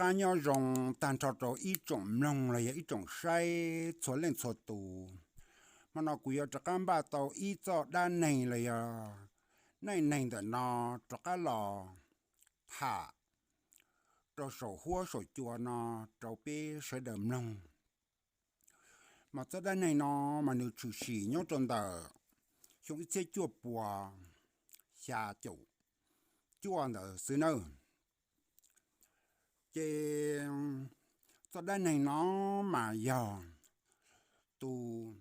qab nyob zoo tag nrho rau ib tsoom mloog los yog ib tsoom saib txhua leej txhua tus. Hmo no kuv yuav rov qab npaj tau ib txoj dab neeg los yog neej neeg ntawm no rov qab los tham rau saum huab saum cua no rau peb sawv daws mloog. Mas txoj dab neeg no mas nws tshwm sim nyob rau ntawm xyoo ib txhiab cuaj puas xya caum cuaj ntawd xwb nawb. Ces txoj dab neeg no mas yog tus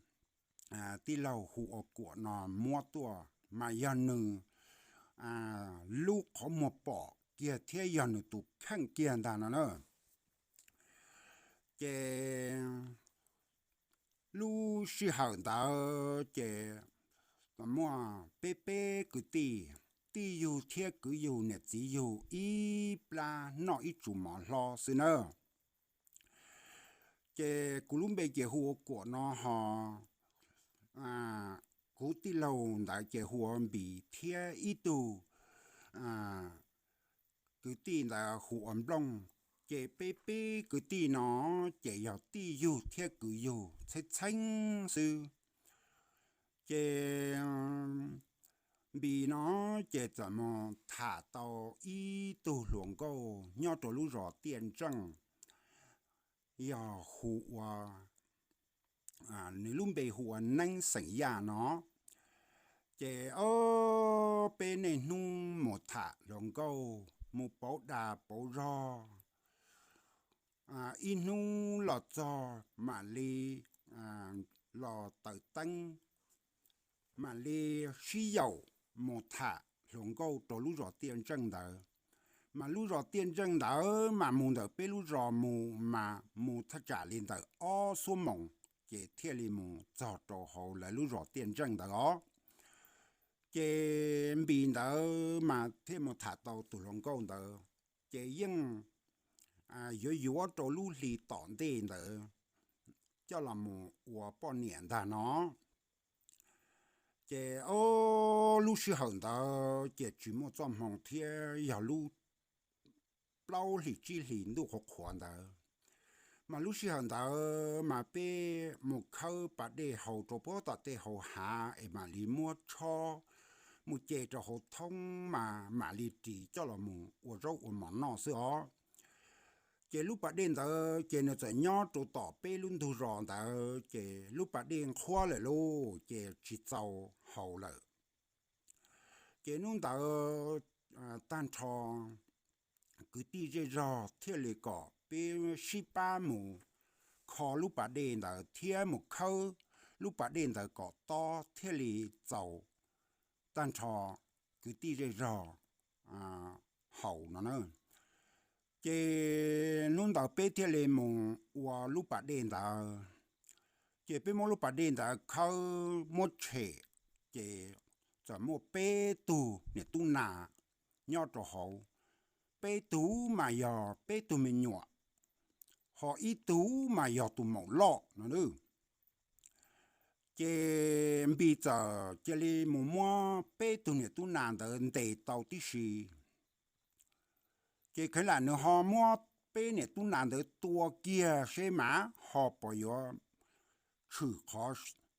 tij laug hu ua Kuam no muab tuaj, mas yog nws lub qhov muag pom kiag thiab yog nws tus kheej kiag ntag no na. Ces lub sij hawm ntawd ces muaj peb peb kwv tij, tij yug thiab kwv yug niam txiv yug ib plab noj ib tsum mov hlob xwb na. Ces kuv lub npe ces hu ua Kuam no ho kuv tij laug ntawd ces hu ua Npis thiab ib tug kwv tij ntawd hu ua Nplooj. Ces peb peb kwv tij no ces yog tij yug thiab kwv yug txheeb txheeb xwb. Ces Npis no ces txawm mus tham tau ib tug hluas nkauj nyob rau lub zos Tiaj Ntseej, yog hu ua, nws lub npe hu ua Neeb xeem Yaj no. Ces ob peb niaj hnub mus tham hluas nkauj, mus pauv dag pauv zog, ib hnub los txog mam li los taws teeb, mam li sib yaum mus tham hluas nkauj rau lub zos Tiaj Ntseej ntawd. Mas lub zos Tiaj Ntseej ntawd mas mus ntawm peb lub zos mus mas mus thaj tsam li ntawm ob xuab moos ces thiaj li mus txog rau hauv lawv lub zos Tiaj Ntseej ntawd os. Ces Npis ntawd mas thiaj mus tham tau tus hluas nkauj ntawd, ces yeej yuav yuav rau lub hli tom ntej ntawd coj los mus ua poj niam ntag no. Ces ob lub sij hawm ntawd ces tsis muaj txoj hmoo thiab, yog lub plaub hlis tsib hlis ntuj qhuav qhuav ntawd. Mas lub sij hawm ntawd mas peb mus khawb pas dej haus rau puag tom tej hauv hav es mam li muab tshob mus ce rau hauv thoob mas mam li ris coj los mus ua zaub ua mov noj xwb os. Ces lub pas dej ntawd ces nws txawm nyob rau tom peb lub ntug zos ntawd, ces lub pas dej nqhuab lawm lauj, ces tsis txaus haus lawm. Ces hnub ntawd tag nrho kwv tij zej zog thiaj li kom peb sib pab mus kho lub pas dej ntawd thiab mus khawb lub pas dej ntawd kom tob thiaj li txaus tag nrho kwv tij zej zog haus no na. Ces hnub ntawd peb thiaj li mus ua lub pas dej ntawd. Ces peb muab lub pas dej ntawd khawb muab tshem, ces txawm muaj peb tug niam tub nas nyob rau hauv. Peb tug mas yog peb tug me nyuam, ho ib tug mas yog tus maum loj no. Ces Npis txawm cia li mus muab peb tug niam tub nas ntawd ntes tau tib si. Ces kheev lam nws ho muab peb niam tub nas ntawd tua kiag seb mas ho puas yuav tshwm qhov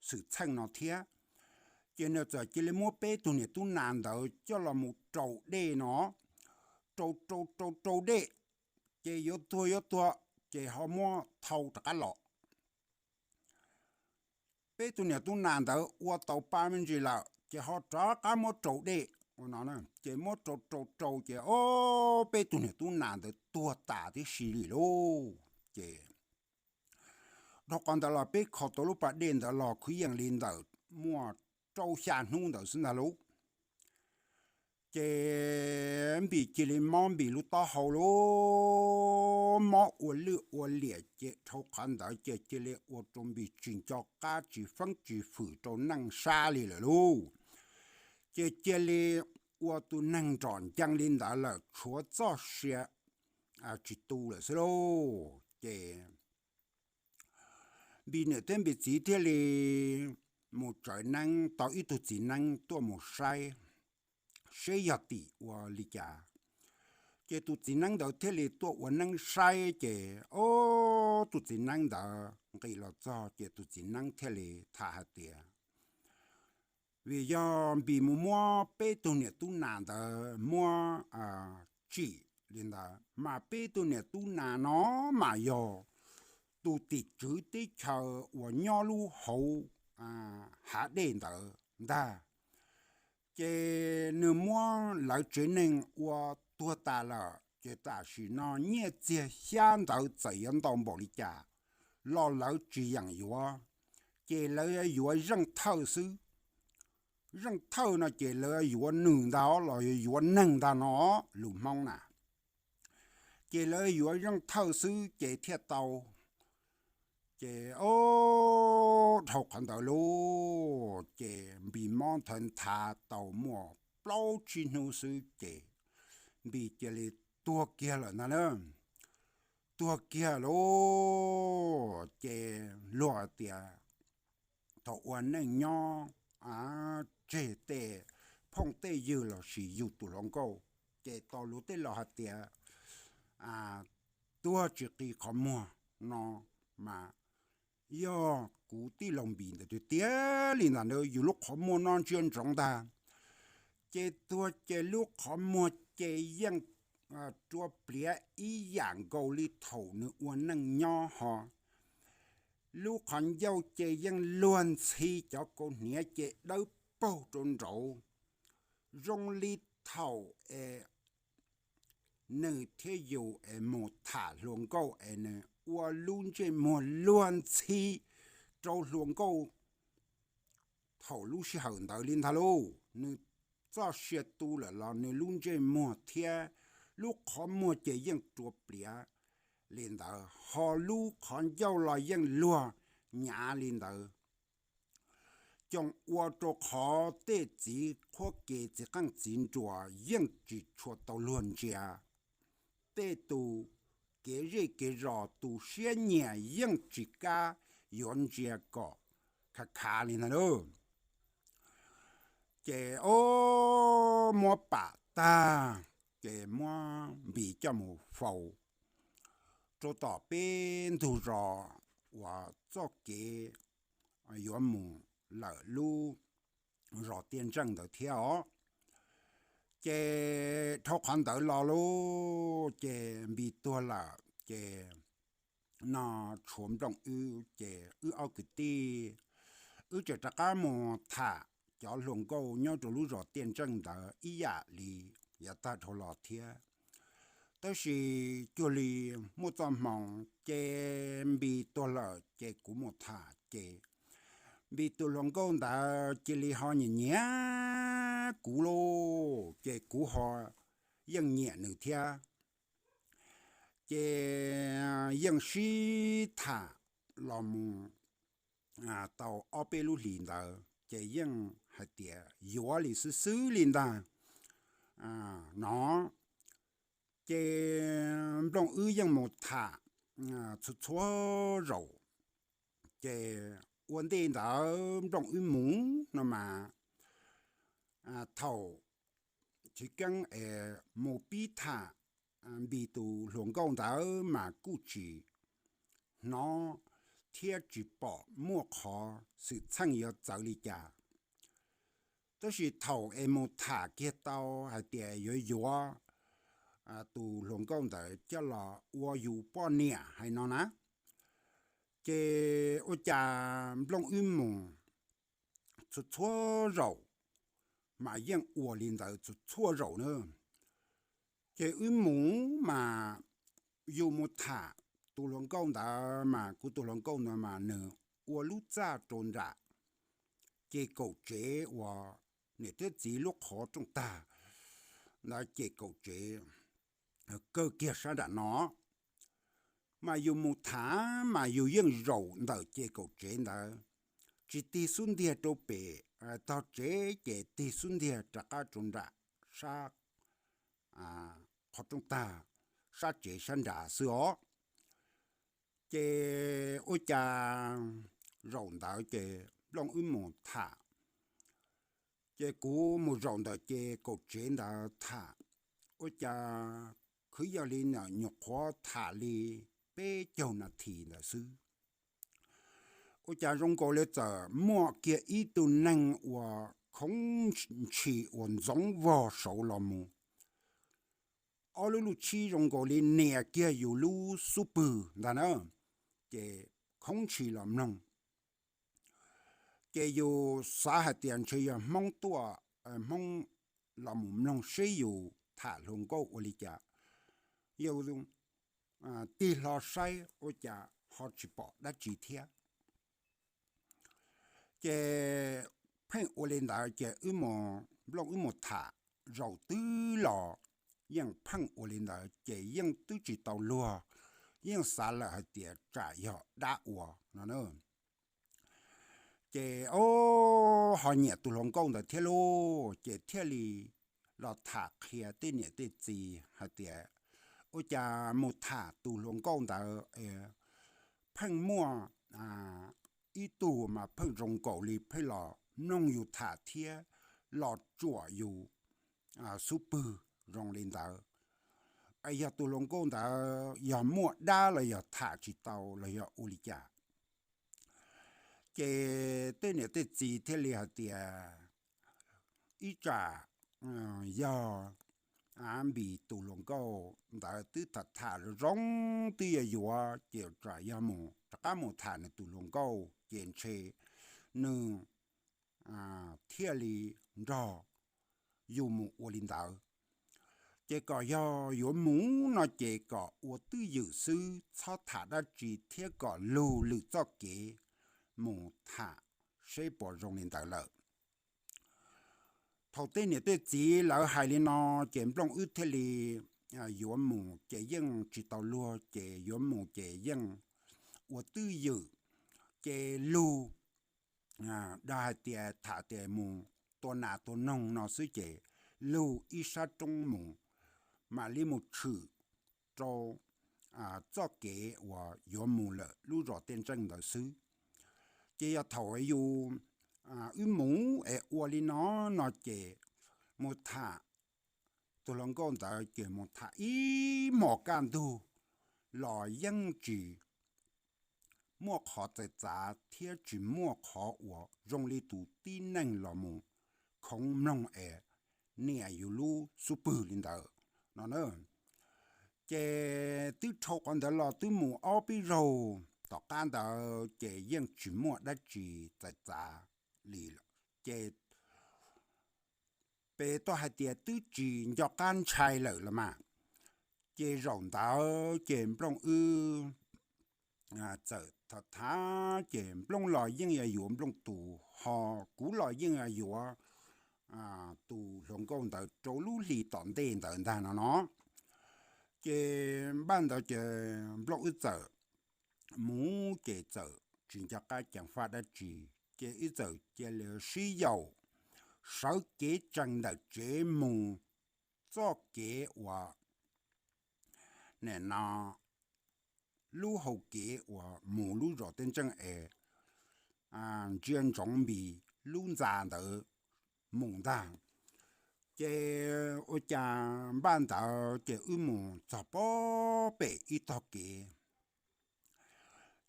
xwm txheej no thiab. Ces nws txawm cia li muab peb tug niam tub nas ntawd coj los mus raus dej no, raus raus raus raus dej, ces yuav tuag yuav tuag, ces ho muab thau rov qab los. Peb tug niam tub nas ntawd ua tau pab me ntsis lawm ces ho rov qab muab raus dej, ces muab raus raus raus ces ob peb tug niam tub nas ntawd tuag tas tib si li lauj. Ces dhau qhov ntawd los peb kho tau lub pas dej ntawd los kwv yees li ntawm muaj rau xya hnub ntawd xwb ntag lauj. Ces Npis cia li mob Npis lub taub hau lauj, mob ua lwj ua liam ces dhau qhov ntawd ces cia li ua rau Npis tsis nco qab tsis feeb tsis fwm rau neej sab li lawm lauj. Ces cia li ua tus neeg nrom ncees li ntawd lawm, tshuav txoj sia tsis tu lawm xwb lauj. Ces Npis niam thiab Npis txiv thiaj li mus tsawv neeb tau ib tug txiv neeb tuaj mus saib seb yog tim ua li cas. Ces tus txiv neeb ntawd thiaj li tuaj ua neeb saib, ces ob tus txiv neeb ntawd nqis los txog, ces tus txiv neeb thiaj li tham hais tias, vim yog Npis mus muab peb tug niam tub nas ntawd muab tsim li ntawd, mas peb tug niam tub nas no mas yog tus tim tswv teb chaws uas nyob lub hauv hav dej ntawd ntag. Ces nws muab lawv tsev neeg ua tuag tas lawm, ces tam sim no nyiaj txiag xyab ntawv txawm yuav ntau npaum li cas los lawv tsis yeem yuav, ces lawv yuav zeej thawj xwb. Zeej thawj no ces lawv yuav nws ntag los yuav neeg ntag no, lus Hmoob na. Ces lawv yuav zeej thawj xwb ces thiaj tau. Ces ob dhau qhov ntawd lauj, ces Npis mob nthav nthav tau muaj plaub tsib hnub xwb ces Npis cia li tuag kiag lawm ntag na. Tuag kiag lauj, ces luag tias thaum ua neej nyob tseg tej phooj tej ywg los sis yug tus hluas nkauj, ces tau luag tej laus hais tias tuag tsis qi qhov muag no mas yog kuv tij laug Npis ntawd tiag tiag li ntag, yus lub qhov muag no ntsia ntsoov ntag. Ces tuag ces lub qhov muag ces yeej rua pliav ib yam nkaus li thaum nws ua neej nyob ho. Lub qhov ncauj ces yeej luag ntxhi, cov kaus hniav ces dawb paug rau nraud, zoo li thaum es nws thiab yus es mus tham hluas nkauj es nws ua lub ntsej muag luag ntxhi rau hluas nkauj thaum lub sij hawm ntawd li ntag lauj. Nws txoj sia tu lawm los nws lub ntsej muag thiab lub qhov muag ces yeej rua pliav li ntawd, ho lub qhov ncauj los yeej luag nyav li ntawd. Coom ua rau qhov tej txiv qhuab ke txiv qeej txiv nruas yeej tsis tshua tau luag ntsia. Tej tus kev zej kev zos tus siab nyiam yeej tsis kam yuav ntsia kom khav khav li ntag lauj. Ces ob muab pam tag, ces muab Npis coj mus faus rau tom peb ntug zos uas txoj kev yuav mus lawm lub zos Tiaj Ntseej ntawd thiab os. Ces dhau qhov ntawd los lauj, ces Npis tuag lawm ces no tshuav Nplooj wb, ces wb ob kwv tij wb tseem rov qab mus tham cov hluas nkauj nyob rau lub zos Tiaj Ntseej ntawd ib yam li yav tag dhau los thiab. Tab sis cuag li muaj txoj hmoo ces Npis tuag lawm ces kuv mus tham ces Npis tus hluas nkauj ntawd cia li ho nyiam nyiam kuv lauj, ces kuv ho yeej nyiam nws thiab. Ces yeej sib tham los mus tau ob peb lub hlis ntawd ces yeej hais tias yuav li xwb xwb li ntag no. Ces Nplooj wb yeej mus tham txhua txhua zaus. Ces ua ntej ntawd Nplooj wb mus no mas thaum chiv keeb es mus pib tham Npis tus hluas nkauj ntawd mas kuj tsis hnov thiab tsis pom muaj qhov xwm txheej yuav txawv li cas. Tab sis thaum es mus tham kiag tau hais tias yuav yuav tus hluas nkauj ntawd coj los ua yus poj niam hais no na, ces ua cas Nplooj wb mus txhua txhua zaus mas yeej ua li ntawd txhua txhua zaus na. Ces wb mus mas yus mus tham tus hluas nkauj ntawd mas kuv tus hluas nkauj ntawd mas nws ua lub txaj rau nram ces kaum tsev uas niam thiab txiv lub qhov rooj tag ntawd ces kaum tsev kawg kiag sab nram no. Mas yus mus tham mas yus yeej zaum ntawm ces kaum tsev ntawd, tsis tig xub ntiag rau pem tog tsev ces tig xub ntiag rov qab rau nram sab qhov rooj tag sab tsev sab nrad xwb os. Ces ua cas zaum ntawd ces Nplooj wb mus tham, ces kuv mus zaum ntawm ces kaum tsev ntawd tham, ua cas khwv yog li ntawm nyuam qhuav tham li peb caug nas this ntawd xwb. Ua cas zoo nkaus li txawm muaj kiag ib tug neeg uas khoob ntshis uas ntxoov vog saud los mus, ob lub lub tshib zoo nkaus li nias kiag yus lub xub pwg ntag na, ces khoob ntshis los mloog. Ces yus xav hais tias ntshe yog Hmoob tuaj, Hmoob los mus mloog seb yus tham hluas nkauj ua li cas. Yus tig hlo saib ua cas ho tsis pom dab tsi thiab. Ces pheej ua li ntawd ces wb mus, Nplooj wb mus tham zaum twg los yeej pheej ua li ntawd ces yeej twb tsis tau luag, yeej xav lawm hais tias tsam yog dab ua no. Ces o, ho nyiam tus hluas nkauj ntawd thiab lauj, ces thiaj li los tham qhia tej niam tej txiv hais tias ua cas mus tham tus hluas nkauj ntawd pheej muaj ib tug mas pheej zoo nkaus li pheej los mloog yus tham thiab los tsuam yus xub pwg zoo li ntawd. Es yog tus hluas nkauj ntawd yog muaj dab los yog tham tsis tau los yog ua li cas? Ces tej niam tej txiv thiaj li hais tias ib tsam yog vim tus hluas nkauj ntawd twb tham tham zoo zoo twb yog yuav ces tsam yog mus rov qab mus tham nws tus hluas nkauj ces ntshe nws thiaj li nrog yus mus ua li ntawd. Ces kom yog yuav mus no ces kom ua twj ywm xwb, txhob tham dab tsi thiab kom lug lwm txoj kev mus tham seb puas zoo li ntawd lawm. Thaum tej niam tej txiv lawv hais li no ces Nplooj wb thiaj li yuav mus ces yeej tsis tau luag ces yuav mus ces yeej ua twj ywm, ces lug dag hais tias tham tias mus tua nas tua noog no xwb ces lug ib sab roob mus, mam li mus tshwm rau txoj kev uas yuav mus lawm lub zos Tiaj Ntseej ntawd xwb. Ces yog thaum yus wb mus es ua li no no ces mus tham tus hluas nkauj ntawd ces mus tham ib hmos kaj ntug los yeej tsis muaj qhov txawv txav thiab tsis muaj qhov uas zoo li tus tib neeg los mus khoov mloog es nias yus lub xub pwg li ntawd no. Ces twb dhau qhov ntawd los twb mus ob peb zaug tom qab ntawd ces yeej tsis muaj dab tsi txawv txav li lawm. Ces peb tuaj hais tias twb tsis nco qab ntshai lawm los mas. Ces zaum ntawd ces Nplooj wb txawm tham tham ces Nplooj los yeej yog yuav Nplooj tus, ho kuv los yeej yog yuav tus hluas nkauj ntawd rau lub hli tom ntej ntawd ntag no no. Ces npaj ntawd ces Nplooj wb txawm mus ces txawm tsis nco qab ceev faj dab tsi, ces wb txawm cia li sib yaum sawv kev tsees ntawm tsev mus txoj kev uas nim no lub hau kev uas mus lub zos Tiaj Ntseej es ntsia ntsoov Npis lub ntxa ntawd mus ntag. Ces ua cas npaj ntawd ces wb mus txog pob pem ib tog kev,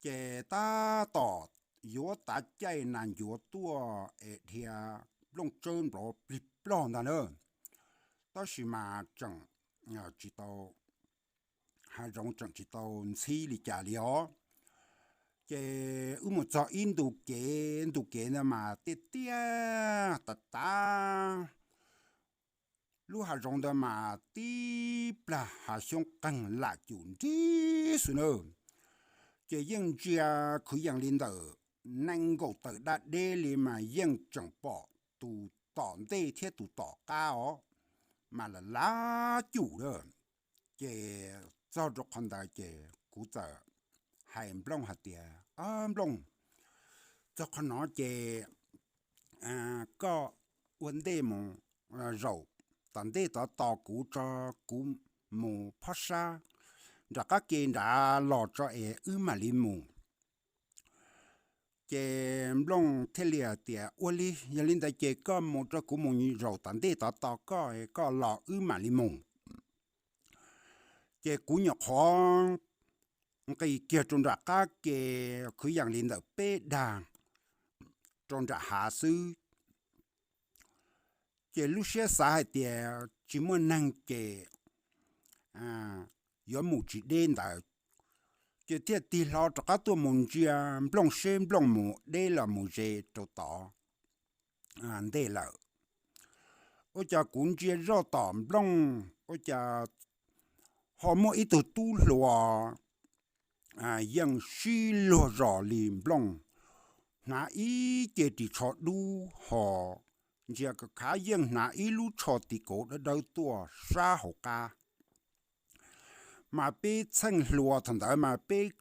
ces tab tom yuav tav caij nas ncuav tuaj es dhia nplooj tsawb nplov plig plog ntag na. Tab sis mas tseem tsis tau, hav zoov tseem tsis tau ntxhib li cas li os. Ces wb mus txog ib ntu kev, ntu kev ntawd mas tiaj tiaj tas tas, lub hav zoov ntawd mas tib plag hav xyoob qeeg lam cum nrig xwb na. Ces yeej ntsia kwv yees li ntawm nees nkaum tawm dab deb li mas yeej tseem pom tus tom ntej thiab tus tom qab os, mas lam lam cum lawm. Ces txog rau qhov ntawd ces kuv txawm hais Nplooj hais tias, Nplooj, txog qhov no ces koj ua ntej mus zaum tom ntej tod tos kuv tso, kuv mus phob sab nram qab ke nrad los tso es wb mam li mus. Ces Nplooj thiaj li hais tias, Ua li, yog li ntawd ces koj mus tso, kuv mus zaum tom ntej tod tos koj, koj los wb mam li mus. Ces kuv nyuam qhuav nqis kiag rau nram qab ke, kwv yees li ntawm peb dag rau nram hav xwb. Ces lub siab xav hais tias tsis muaj neeg ces yuav mus tsis deb ntawd, ces thiaj tig hlo rov qab tuaj mus ntsia Nplooj seb Nplooj mus deb los mus ze rau tod ntej lawm. Ua cas kuv ntsia zoj tom Nplooj ua cas ho muaj ib tug tub hluas yeej sib luag zos li Nplooj, hnav ib ce ris tsho dub ho ntsia khav yeej hnav ib lub tsho tis kauv dawb dawb tuaj sab hauv qab. Mas peb txheej hluas thaum ntawd mas peb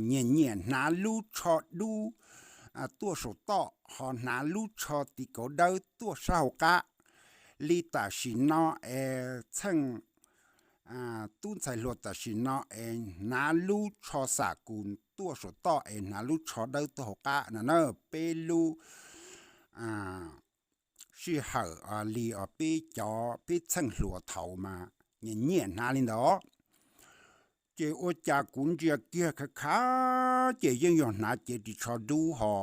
nyiam nyiam hnav lub tsho dub tuaj saum toj ho hnav lub tsho tis kauv dawb tuaj sab hauv qab. Li tam sim no es txheej tub ntxhais hluas tam sim no es hnav lub tsho xam kus tuaj saum toj es hnav lub tsho dawb tuaj hauv qab no na. Peb lub sij hawm li os peb cov peb txheej hluas thaud mas nyiam nyiam hnav li ntawd. Ces ua cas kuv ntsia kiag khav khav ces yeej yog hnav cev ris tsho dub ho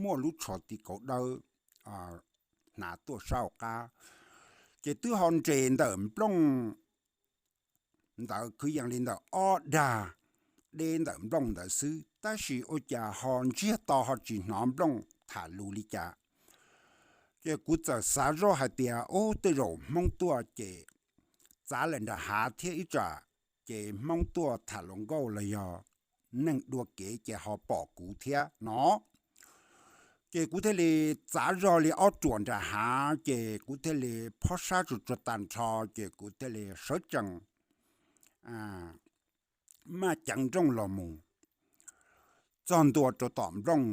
muaj lub tsho tis kauv dawb hnav tuaj sab hauv qab. Ces twb ho nres ntawm Nplooj ntawd kwv yees li ntawm ob dag deb ntawm Nplooj ntawd xwb, tab sis ua cas ho ntsiag to ho tsis hnov Nplooj tham lus li cas. Ces kuv txawm xav zoj hais tias ub tej zaum Hmoob tuaj ces txav lawm nram hav thiab ib tsam ces Hmoob tuaj tham hluas nkauj los yog neeg dua kev ces ho pom kuv thiab no. Ces kuv thiaj li txav zog li ob ruam nram hav ces kuv thiaj li phob sab tsuag tsuag tag nrho ces kuv thiaj li sawv tsees maj ceev nrooj los mus txog ntua rau tom Nplooj.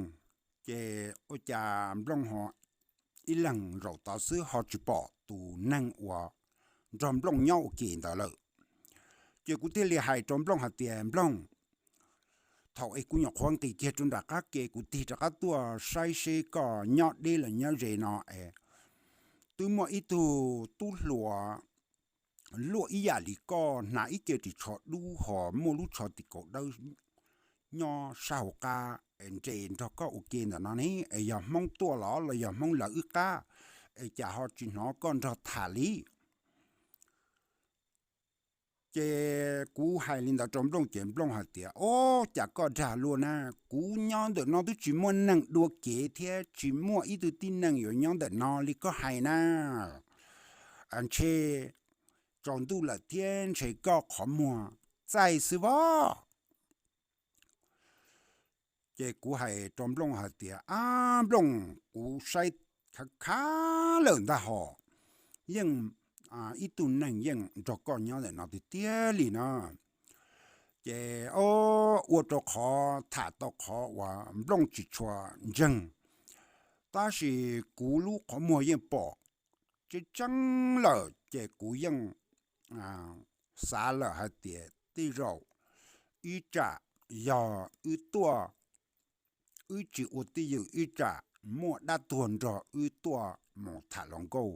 Ces ua cas Nplooj ho ib leeg zaum tod xwb ho tsis pom tus neeg uas nrog Nplooj nyob ua ke ntawd lawm. Ces kuv thiaj li hais rau Nplooj hais tias Nplooj, thaum es kuv nyuam qhuav nqis kiag rau nram qab ke kuv tig rov qab tuaj saib seb koj nyob deb los nyob ze no es twb muaj ib tug tub hluas luaj ib yam li koj hnav ib ce ris tsho dub ho muaj lub tsho tis kaum dawb nyob sab hauv qab es nres nrog koj ua ke ntawm no ne, es yog Hmoob tuaj los los yog Hmoob lawv wb qab, es cas ho tsis hnov koj nrog tham li. Ces kuv hais li ntawd rau Nplooj ces Nplooj hais tias, Ob, cas koj dag luaj na, kuv nyob ntawm no twb tsis muaj neeg dua kev thiab tsis muaj ib tug tib neeg yuav nyob ntawm no li koj hais na. Ntshe tsaus ntuj lawm thiab ntshe koj qhov muag txaij xwb vos. Ces kuv hais rau Nplooj hais tias, Ab Nplooj, kuv saib khav khav lawm ntag hos, yeej ib tug neeg yeej nrog koj nyob ntawm no tiag tiag li na. Ces ua rau qhov tham tau qhov uas Nplooj tsis tshua ntseeg, tab sis kuv lub qhov muag yeej pom tseeb tseeb lawm ces kuv yeej xav lawm hais tias tej zaum ib tsam yog wb tuaj, wb tsis ua twj ywm ib tsam muaj dab tuag nrog wb tuaj mus tham hluas nkauj.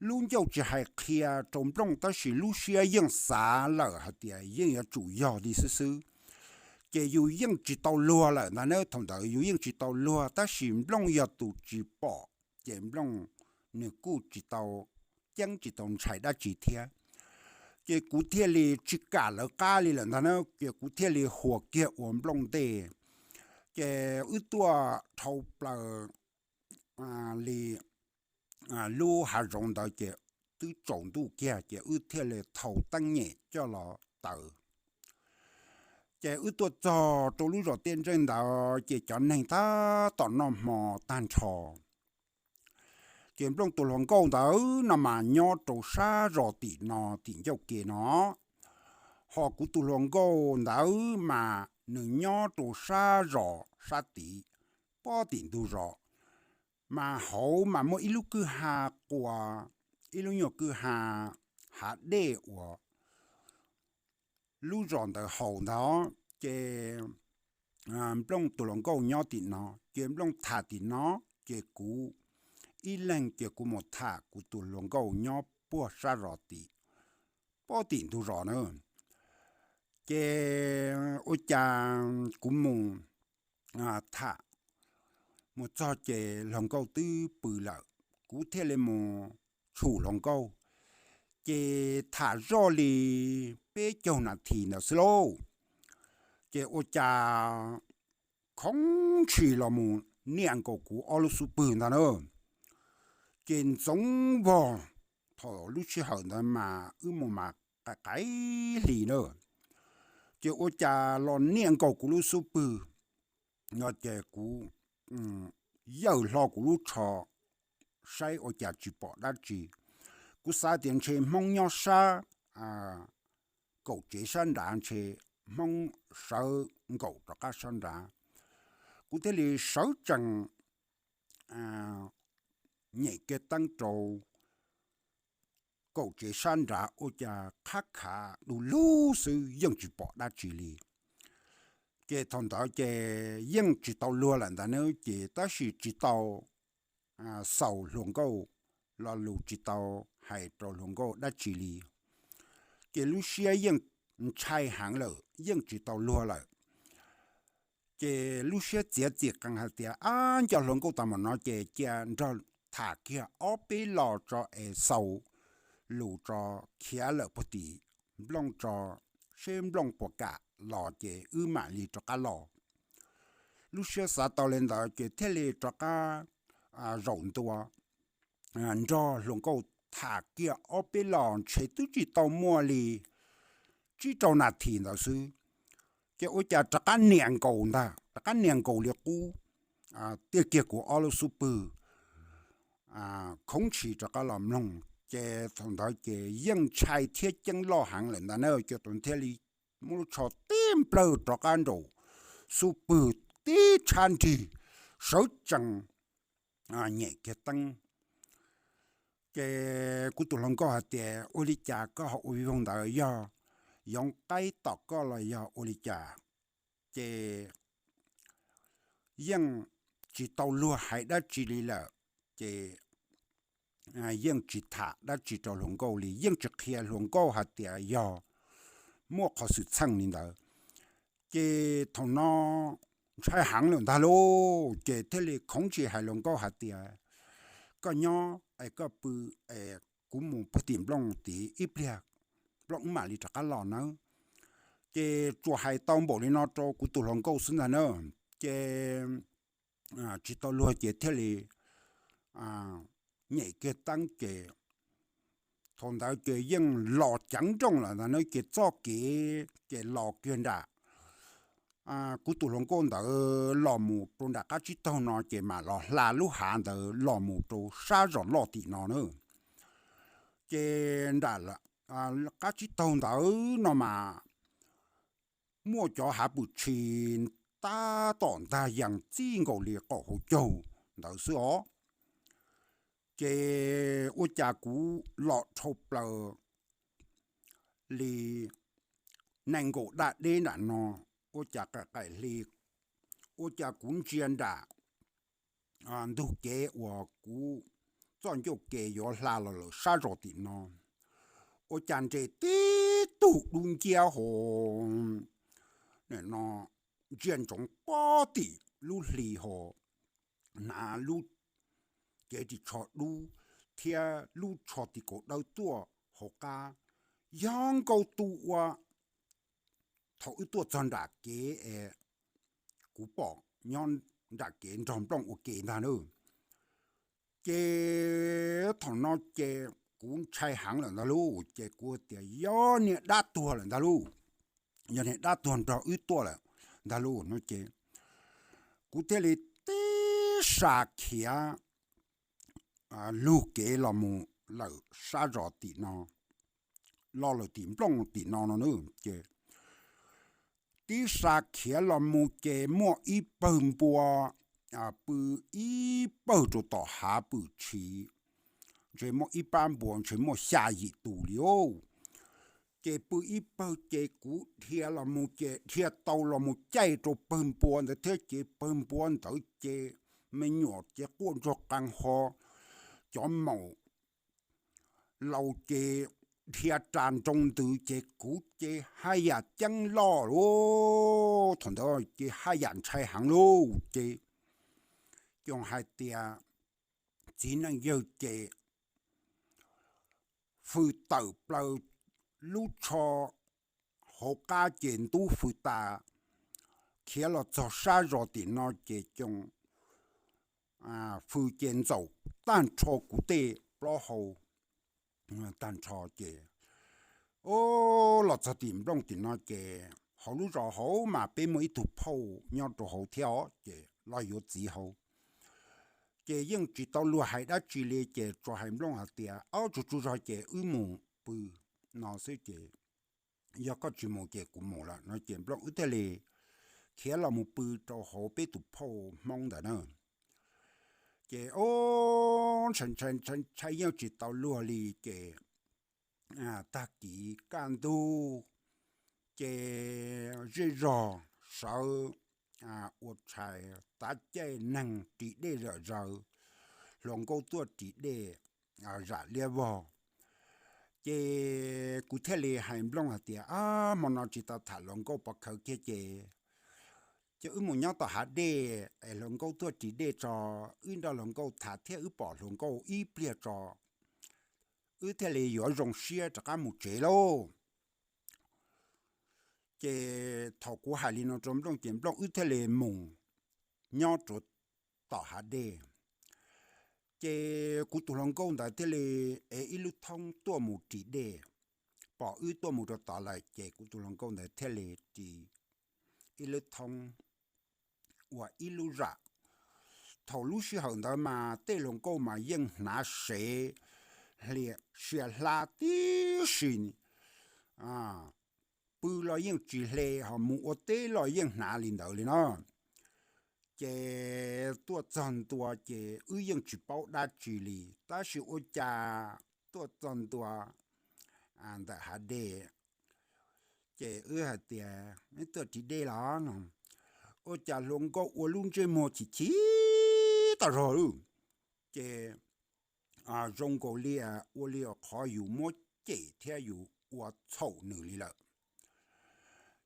Lub ncauj tsis hais qhia rau Nplooj tab sis lub siab yeej xav lawm hais tias yeej yuav tsum yog li xwb xwb. Ces yus yeej tsis tau luag lawm ntag na, thaum ntawd yus yeej tsis tau luag tab sis Nplooj yog tus tsis pom, ces Nplooj nws kuj tsis tau ceeb tsis tau ntshai dab tsi thiab. Ces kuv thiaj li tsis kam lawv qab li lawm ntag na, ces kuv thiaj li huas kiag ua Nplooj ntej. Ces wb tuaj dhau plaws li lub hav zoov ntawd ces twb tsaus ntuj kiag ces wb thiaj li thau teeb nyem coj los taws. Ces wb tuaj txog rau lub zos Tiaj Ntseej ntawd ces cov neeg tab tom noj hmo tag nrho. Ces Nplooj tus hluas nkauj ntawd no mas nyob rau sab zos tim no tim ncauj ke no, ho kuv tus hluas nkauj ntawd mas nws nyob rau sab zos sab tid, pob tim ntug zos. Mas hauv mas muaj ib lub kwj ha quas, ib lub nyuag kwj ha hav dej uas lub zos ntawd haus ntag. Ces Nplooj tus hluas nkauj nyob tim no ces Nplooj tham tim no, ces kuv ib leeg ces kuv mus tham kuv tus hluas nkauj nyob puag sab zos tim pob tim ntug zos na. Ces ua cas kuv mus tham, mus txog ces hluas nkauj twb pw lawm, kuv thiaj li mus tshum hluas nkauj. Ces tham zoj li peb caug nas this ntawd xwb lauj, ces ua cas khoov ntshis los mus niam nkaus kuv ob lub xub pwg ntag na. Ces ntxoov vog, thaum lub sij hawm ntawd mas wb mus mas qaim qaim hli na, ces ua cas los niam nkaus kuv lub xub pwg no ces kuv yawm hlo kuv lub tsho saib ua cas tsis pom dab tsi. Kuv xav tias ntshe Hmoob nyob sab kaum tsev sab nrad, ntshe Hmoob sawv nkaum rov qab sab nrad. Kuv thiaj li sawv tsees nyem kiag teeb rau kaum tsev sab nrad, ua cas qhab khav du lug xwb, yeej tsis pom dab tsi li. Ces thaum ntawd ces yeej tsis tau luag lawm ntag na, ces tab sis tsis tau xaus hluas nkauj lo lus, tsis tau hais rau hluas nkauj dab tsi li. Ces lub siab yeej ntshai heev lawm, yeej tsis tau luag lawm. Ces lub siab txiav txim qees hais tias, ab, nco hluas nkauj tas mam no ces cia nrog tham kiag ob peb los tso es xaus lus tso, khiav lawm puag tim nplooj tso, seb nplooj puas kam los ces wb mam li rov qab los. Lub siab xav tau li ntawd ces thiaj li rov qab zaum ntua nrog hluas nkauj tham kiag ob peb los, ntshe twb tsis tau muaj li tsib rau nas this ntawd xwb, ces ua cas rov qab niam nkaus ntag, rov qab niam nkaus li qub, tiaj kiag kuv ob lub xub pwg, khoov ntshis rov qab los mloog. Ces thaum ntawd ces yeej ntshai thiab ceeb loj heev lawm ntag na, ces tus thiaj li muab lub tsho tib nplawg rov qab nraum xub pwg tib tshab nrig, sawv tsees nyem kiag teeb. Ces kuv tus hluas nkauj hais tias, ua li cas koj ho ua vij voog ntawd, yog yoov qaib tom koj los yog ua li cas? Ces yeej tsis tau luag hais dab tsi li lawm, ces yeej tsis tham dab tsi rau hluas nkauj li, yeej tsis qhia hluas nkauj hais tias yog muaj qhov xwm txheej li ntawd. Ces thaum no ntshai heev lawm ntag lauj, ces thiaj li khoov ntshis hais hluas nkauj hais tias, koj nyob es koj pw es kuv mus puag tim nplooj tid ib pliag, nplooj wb mam li rov qab los nawb. Ces tsuas hais tau npaum li no rau kuv tus hluas nkauj xwb ntag na. Ces tsis tau luag ces thiaj li nyem kiag teeb ces thaum ntawd ces yeej los ceev nrooj lawm ntag na, ces txoj kev ces los kiag nram kuv tus hluas nkauj ntawd los mus rau nram qab tsib taug no ces mam los hla lub hav ntawd los mus rau sab zos loj tim no na. Ces nram qab tsib taug ntawd no mas muaj cov hav pwm tshis tab tom ntag yees txij nkaus li qaum hauv caug ntawd xwb os. Ces ua cas kuv los dhau plaws li nees nkaum daj deb nram no, ua cas qaim qaim hli, ua cas kuv ntsia nram ntug kev uas kuv txoj ncauj ke yuav hla los lawm sab zos tim no, ua cas nres tib tug dub nciab hos no ntsia ntsoov pob tim lub hli hos, hnav lub cev ris tsho dub thiab lub tsho tim kaum dawb tuaj hauv qab, yog nkauj tu ua thaum wb tuaj txog nram kev es kuv pom nyob nram kev nrog nplooj ua ke ntag na. Ces thaum no ces kuv ntshai heev lawm ntag lauj, ces kuv tias yog niag dab tuag lawm ntag lauj, yog niag dab tuag nrog wb tuaj lawm ntag lauj no ces kuv thiaj li tib sa khiav lug kev los mus lawm sab zos tim no, los lawm tim nplooj tim no no na. Ces tib sa khiav los mus ces muaj ib pawg npua pw ib pawg rau tom hav pwm tshis, ntshe muaj ib pab npua ntshe muaj xya yim tus li os. Ces pw ib pawg ces kuv dhia los mus ces dhia tau los mus caij rau pawg npua ntawd thiab ces pawg npua ntawd ces me nyuam ces quaj ntsuag qee ho, cov maum laus ces dhia ras nroo ntws ces kuv ces haj yam ceeb loj lauj. Thaum ntawd ces haj yam ntshai heev lauj. Ces cov hais tias txiv neej yawg ces fws tawm plaws lub tsho hauv qab ces ntub fws tas, khiav los txog sab zos tim no ces cov fws ces ntxaum tag nrho kuv tej plaub hau tag nrho ces, o, los txog tim Nplooj tim no ces hauv lub zos hauv mas peb muaj ib tug phauj nyob rau hauv thiab os, ces los yuav txiv hauv. Ces yeej tsis tau luag hais dab tsi li ces tsuas hais Nplooj hais tias, Ob, tsaug tsaug zog ces wb mus pw no xwb ces yog koj tsis mus ces kuv mus lawm no ces Nplooj wb thiaj li khiav los mus pw rau hauv peb tus phauj Hmoob ntawd na. Ces o, ntshai ntshai yeej tsis tau luag li ces tag kis kaj ntug ces zej zog sawv ua tshais, tav caij neeg ris dej zom zaws, hluas nkauj tuaj ris dej zam liab vog. Ces kuv thiaj li hais Nplooj hais tias, Ab, hmo no tsis tau tham hluas nkauj pov khawv kiag ces, ces wb mus nyob tom hav dej es hluas nkauj tuaj ris dej tso, wb nrog hluas nkauj tham thiab wb pom hluas nkauj ib pliag tso, wb thiaj li yuav zoo siab rov qab mus tsev lauj. Ces thaum kuv hais li no rau Nplooj ces Nplooj wb thiaj li mus nyob rau tom hav dej. Ces kuv tus hluas nkauj ntawd thiaj li ev ib lub thoob tuaj mus ris dej, pom wb tuaj mus rau tod lawm ces kuv tus hluas nkauj ntawd thiaj li ris ib lub thoob ua ib lub zam. Thaum lub sij hawm ntawd mas tej hluas nkauj mas yeej hnav sev, hliam sia hlab tib si, pw los yeej tsis hle, ho mus ua teb los yeej hnav li ntawd li no. Ces tuaj txog ntua ces wb yeej tsis paub dab tsi li, tab sis ua cas tuaj txog ntua ntawm hav dej, ces wb hais tias, Neb tuaj ris dej los? No, ua cas hluas nkauj ua lub ntsej muag chim chim tas zog lawm, ces zoo nkaus li ua li qhov yus muab cem thiab yus ua txhaum nws li lawm.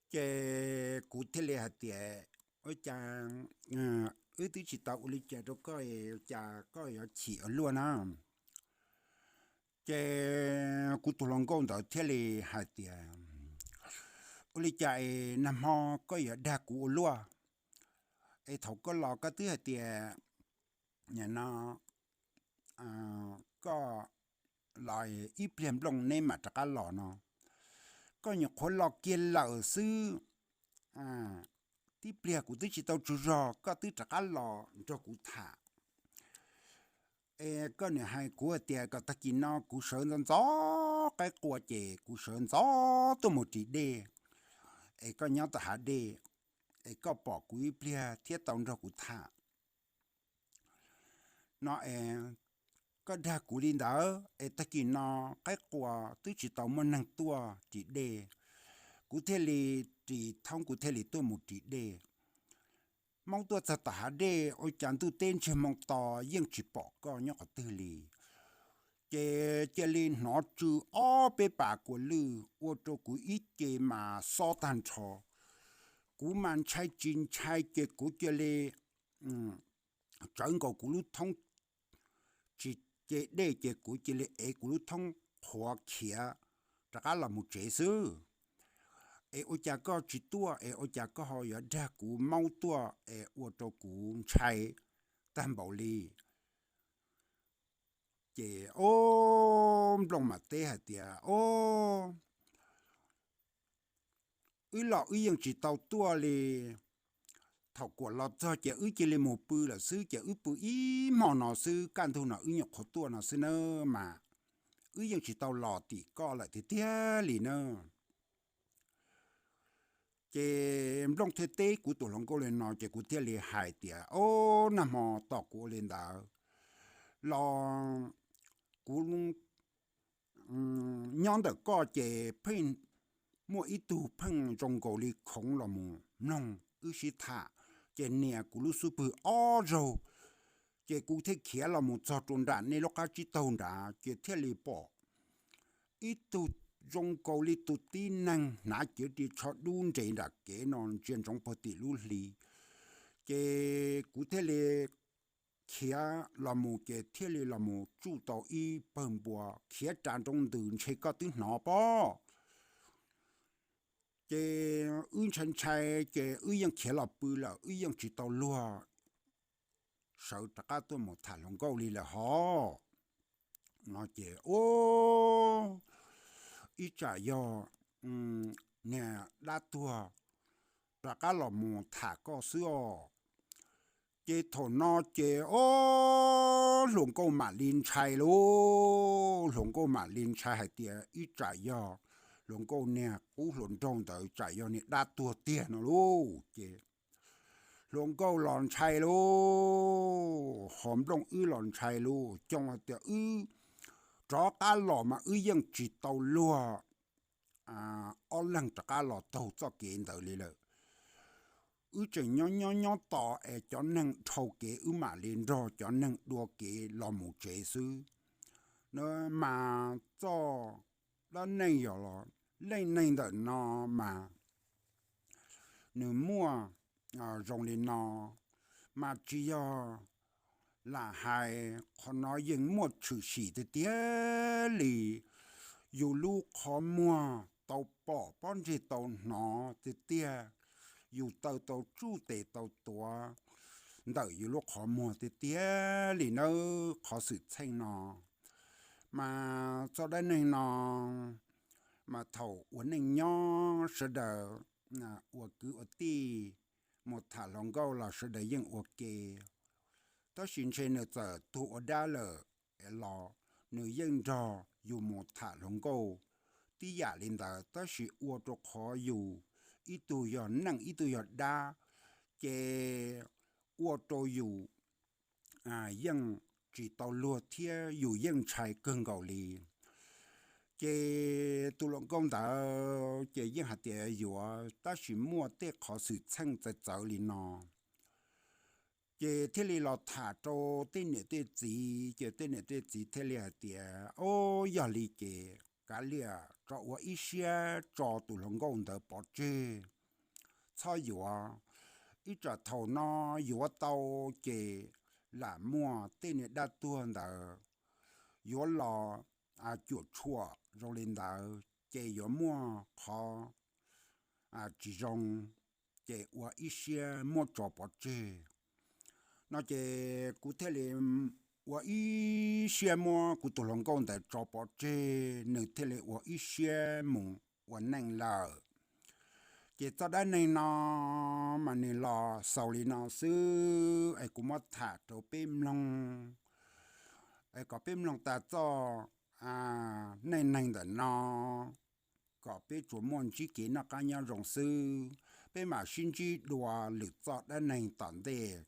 Ces kuv thiaj li hais tias, Ua cas wb twb tsis tau ua li cas rau koj, cas koj yuav chim ua luaj na? Ces kuv tus hluas nkauj ntawd thiaj li hais tias, Ua li cas es nag hmo koj yuav dag kuv ua luaj? Es thaum koj los koj twb hais tias, no, koj los ib pliag Nplooj neb mam rov qab los no, koj nyuam qhuav los kiag lawm xwb, tib pliag kuv twb tsis tau tsaug zog koj twb rov qab los nrog kuv tham. Es koj niam hais kuv hais tias kom tag kis no kuv sawv ntxov ntxov qaib qua ces kuv sawv ntxov tuaj mus ris dej, es koj nyob tom hav dej, es koj pom kuv ib pliag thiab tau nrog kuv tham no es, koj dag kuv li ntawd es tag kis no qaib qua twb tsis tau muaj neeg tuaj ris dej, kuv thiaj li ris thoob kuv thiaj li tuaj mus ris dej. Hmoob tuaj txog tom hav dej ua cas ntuj teb ntsiag moo to, yeej tsis pom koj nyob qhov twg li. Ces cia li hnov tsw ob peb pas kua lwj ua rau kuv ib ce mas xob tag nrho. Kuv mas ntshai tsis ntshai ces kuv cia li tsawv nkaus kuv lub thoob tsis ce dej ces kuv cia li ev kuv lub thoob qhuav khiav rov qab los mus tsev xwb. Es ua cas koj tsis tuaj es ua cas koj ho yuav dag kuv maub tuaj es ua rau kuv ntshai tag npaum li. Ces o, Nplooj mam teb hais tias, O, wb los wb yeej tsis tau tuaj li. Thaum kuam los txog ces wb cia li mus pw lawm xwb, ces wb pw ib hmo no xwb, kaj ntug no wb nyuam qhuav tuaj no xwb na mas, wb yeej tsis tau los tim koj lawm tiag tiag li na. Ces Nplooj thiaj teb kuv tus hluas nkauj li no ces kuv thiaj li hais tias, O, nag hmo tom kuv ua li ntawd los kuv nyob ntawm koj ces pheej muaj ib tug pheej zoo nkaus li khoov los mus mloog wb sib tham, ces nias kuv lub xub pwg ob zaug, ces kuv thiaj khiav los mus txog rau nram nej lub qab tsib taug nrad ces thiaj li pom ib tug zoo nkaus li tus tib neeg hnav cev ris tsho dub nres nram kev no ntsia ntsoov puag tim lub hli. Ces kuv thiaj li khiav los mus, ces thiaj li los mus tsuj tau ib pawg npua khiav ras nroo ntws, ntshe koj twb hnov pob. Ces wb ntshai ntshai, ces wb yeej khiav los pw lawm, wb yeej tsis tau luag sawv rov qab tuaj mus tham hluas nkauj li lawm hov. No ces, ib tsam yog niag dab tuag rov qab los mus tham koj xwb os. Ces thaum no ces, o, hluas nkauj mam li ntshai lauj, hluas nkauj mam li ntshai hais tias ib tsam yog hluas nkauj niag qub hluas nraug ntawd tsam yog niag dab tuag tiag no lauj. Ces hluas nkauj los ntshai lauj, ho nplooj wb los ntshai lauj, xyov tias wb rov qab los mas wb yeej tsis tau luag ob leeg rov qab los taug txoj kev ntawd li lawm. Wb tseem nyob nyob nyob tos es cov neeg dhau kev, wb mam li nrog cov neeg dua kev los mus tsev xwb. Mas txoj dab neeg yog los leej neeg ntawm no mas nws muaj zoo li no, mas tsis yog lam hais, qhov no yeej muaj tshwm sim tiag tiag li. Yus lub qhov muag tau pom, pob ntseg tau hnov tiag tiag, yus taw tau tsuj, tes tau tuav ntawm yus lub qhov muag tiag tiag li nawb. Qhov xwm txheej no mas txoj dab neeg no mas thaum ua neej nyob sawv daws ua kwv ua tij mus tham hluas nkauj los sawv daws yeej ua ke. Tab sis ntshe nws txawm tuag ua dab lawm los nws yeej nrog yus mus tham hluas nkauj tib yam li ntawd, tab sis ua rau qhov yus ib tug yog neeg ib tug yog dab, ces ua rau yus yeej tsis tau luag thiab yus yeej ntshai kawg nkaus li. Ces tus hluas nkauj ntawd ces yeej hais tias yuav, tab sis muaj tej qhov xwm txheej txawv txawv li no. Ces thiaj li los tham rau tej niam tej txiv, ces tej niam tej txiv thiaj li hais tias, o, yog li ces kav liam tso ua ib siab tso tus hluas nkauj ntawd pov tseg, txhob yuav. Ib tsam thaum no yuav tau ces lam muaj tej niag dab tuag ntawd yuav los cuam tshuam zoo li ntawd ces yuav muaj qhov tsis zoo, ces ua ib siab muab tso pov tseg. No ces kuv thiaj li ua ib siab muab kuv tus hluas nkauj ntawd tso pov tseg, nws thiaj li ua ib siab mus ua neej lawm. Ces txoj dab neeg no mas nws los xaus li no xwb es kuv muab tham rau peb mloog, es kom peb mloog tas txoj neej neeg ntawm no, kom peb tsuas muaj ntsib kev noj qab nyob zoo xwb. Peb mam sib ntsib dua lwm txoj dab neeg tom ntej.